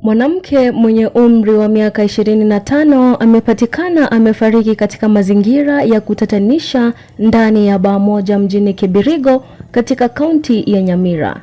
Mwanamke mwenye umri wa miaka 25 amepatikana amefariki katika mazingira ya kutatanisha ndani ya baa moja mjini Kibirigo katika kaunti ya Nyamira.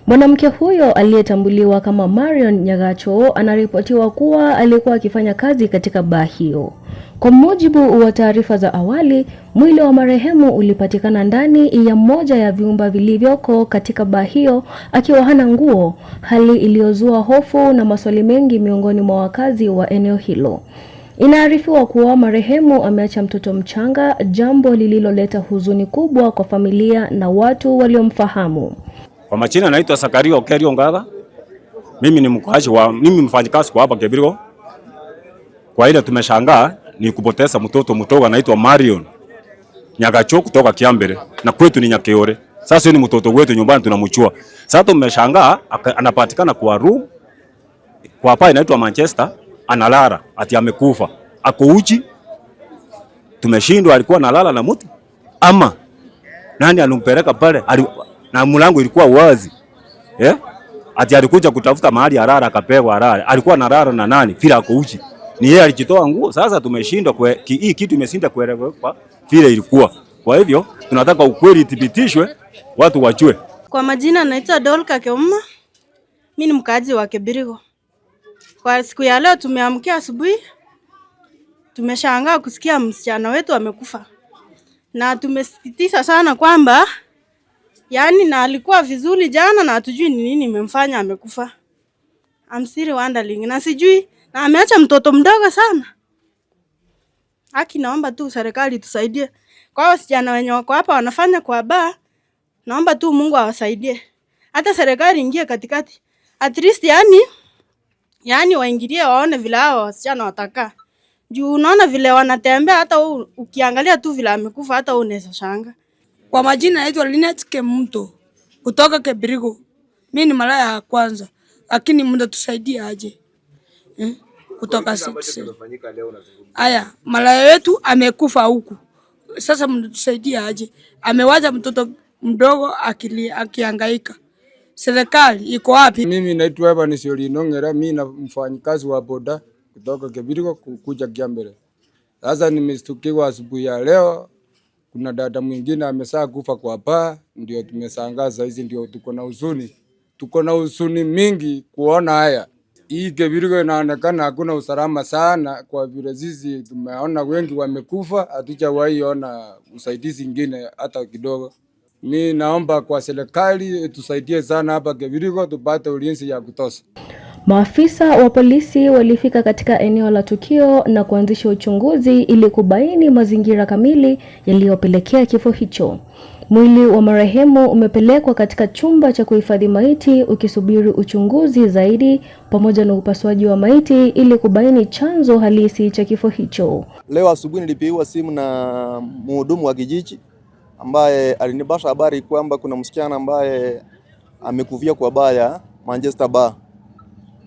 Mwanamke huyo aliyetambuliwa kama Marion Nyagacho anaripotiwa kuwa alikuwa akifanya kazi katika baa hiyo. Kwa mujibu wa taarifa za awali, mwili wa marehemu ulipatikana ndani ya moja ya vyumba vilivyoko katika baa hiyo akiwa hana nguo, hali iliyozua hofu na maswali mengi miongoni mwa wakazi wa eneo hilo. Inaarifiwa kuwa marehemu ameacha mtoto mchanga, jambo lililoleta huzuni kubwa kwa familia na watu waliomfahamu. Kwa majina naitwa Zakaria Okerio Ngaga. Mimi ni mkaaji wa mimi mfanyikazi kwa hapa Kebirigo. Kwa ile tumeshangaa ni kupoteza mtoto mtoto anaitwa Marion Nyagacho kutoka Kiambere na kwetu ni Nyakeore. Sasa ni mtoto wetu nyumbani tunamchua. Sasa tumeshangaa anapatikana kwa room kwa hapa inaitwa Manchester, analala ati amekufa. Ako uchi. Tumeshindwa, alikuwa analala na mtu ama nani alimpeleka pale? Na mlango ilikuwa wazi. Eh? Ati alikuja kutafuta mahali alala akapewa alala. Alikuwa analala na nani? Vile ako uchi. Ni yeye alijitoa nguo. Sasa tumeshindwa kwa hii kitu imeshinda kueleweka vile ilikuwa. Kwa hivyo tunataka ukweli ithibitishwe, watu wajue. Kwa majina naitwa Dolka Keuma. Mimi ni mkaaji wa Kibirigo. Kwa siku ya leo tumeamkia asubuhi, tumeshangaa kusikia msichana wetu amekufa, na tumesikitisha sana kwamba yani, na alikuwa vizuri jana na hatujui ni nini imemfanya amekufa. I'm still wondering, na sijui, na ameacha mtoto mdogo sana. Haki, naomba tu serikali tusaidie. Kwa wasichana wenye wako hapa wanafanya kwa baa, naomba tu Mungu awasaidie. Hata serikali ingie katikati. At least yani waingilie waone vile hao wasichana watakaa. Juu unaona vile wanatembea, hata wewe ukiangalia tu vile amekufa, hata wewe unaweza shanga. Kwa majina naitwa Linet Kemuto kutoka Kebirigo. Mimi ni malaya ya kwanza, lakini mtatusaidia aje? Kutoka sisi. Aya, malaya wetu amekufa huku. Sasa mtatusaidia aje? Amewacha mtoto mdogo akihangaika. Serikali iko wapi? Mimi naitwa Evans Olinongera, mimi na mfanyikazi wa boda kutoka Kebirigo kuja Kiambere. Sasa nimeshtukiwa asubuhi ya leo, kuna dada mwingine amesaa kufa kwa paa, ndio tumesangaza hizi, ndio tuko na huzuni. Tuko na huzuni mingi kuona haya. Hii Kebirigo inaonekana hakuna usalama sana, kwa vile sisi tumeona wengi wamekufa, hatujawahi ona usaidizi ingine hata kidogo. Mi naomba kwa serikali tusaidie sana hapa Kebirigo tupate ulinzi ya kutosha. Maafisa wa polisi walifika katika eneo la tukio na kuanzisha uchunguzi ili kubaini mazingira kamili yaliyopelekea kifo hicho. Mwili wa marehemu umepelekwa katika chumba cha kuhifadhi maiti ukisubiri uchunguzi zaidi pamoja na upasuaji wa maiti ili kubaini chanzo halisi cha kifo hicho. Leo asubuhi nilipigiwa simu na mhudumu wa kijiji ambaye alinipasha habari kwamba kuna msichana ambaye amekufia kwa baa ya Manchester Bar.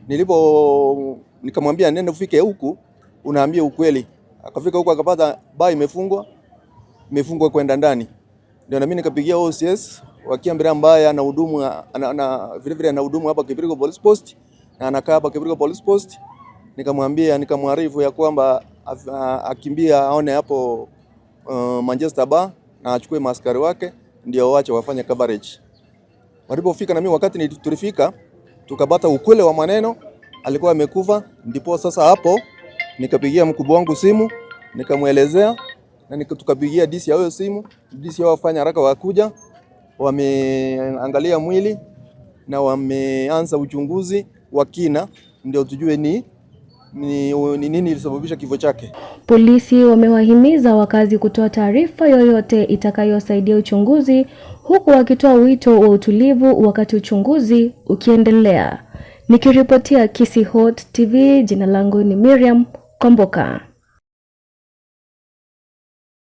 Nilipo nikamwambia nenda ufike huku unaambia ukweli. Akafika huku akapata baa imefungwa, imefungwa kwenda ndani. Ndio na mimi nikapigia OCS wa Kiambere ambaye anahudumu ana vile vile anahudumu hapa Kibirigo Police Post na anakaa hapa Kibirigo Police Post. Nikamwambia, nikamwarifu ya kwamba akimbia aone hapo Manchester Bar na achukue maaskari wake ndio waache wafanye coverage. Walipofika na mimi wakati tulifika tukapata ukweli wa maneno, alikuwa amekufa. Ndipo sasa hapo nikapigia mkubwa wangu simu nikamwelezea, na tukapigia DC ya huyo simu. DC wafanya haraka wakuja, wameangalia mwili na wameanza uchunguzi wa kina, ndio tujue ni nini ilisababisha kifo chake. Polisi wamewahimiza wakazi kutoa taarifa yoyote itakayosaidia uchunguzi, huku wakitoa wito wa utulivu wakati uchunguzi ukiendelea. Nikiripotia Kisii Hot TV, jina langu ni Miriam Komboka.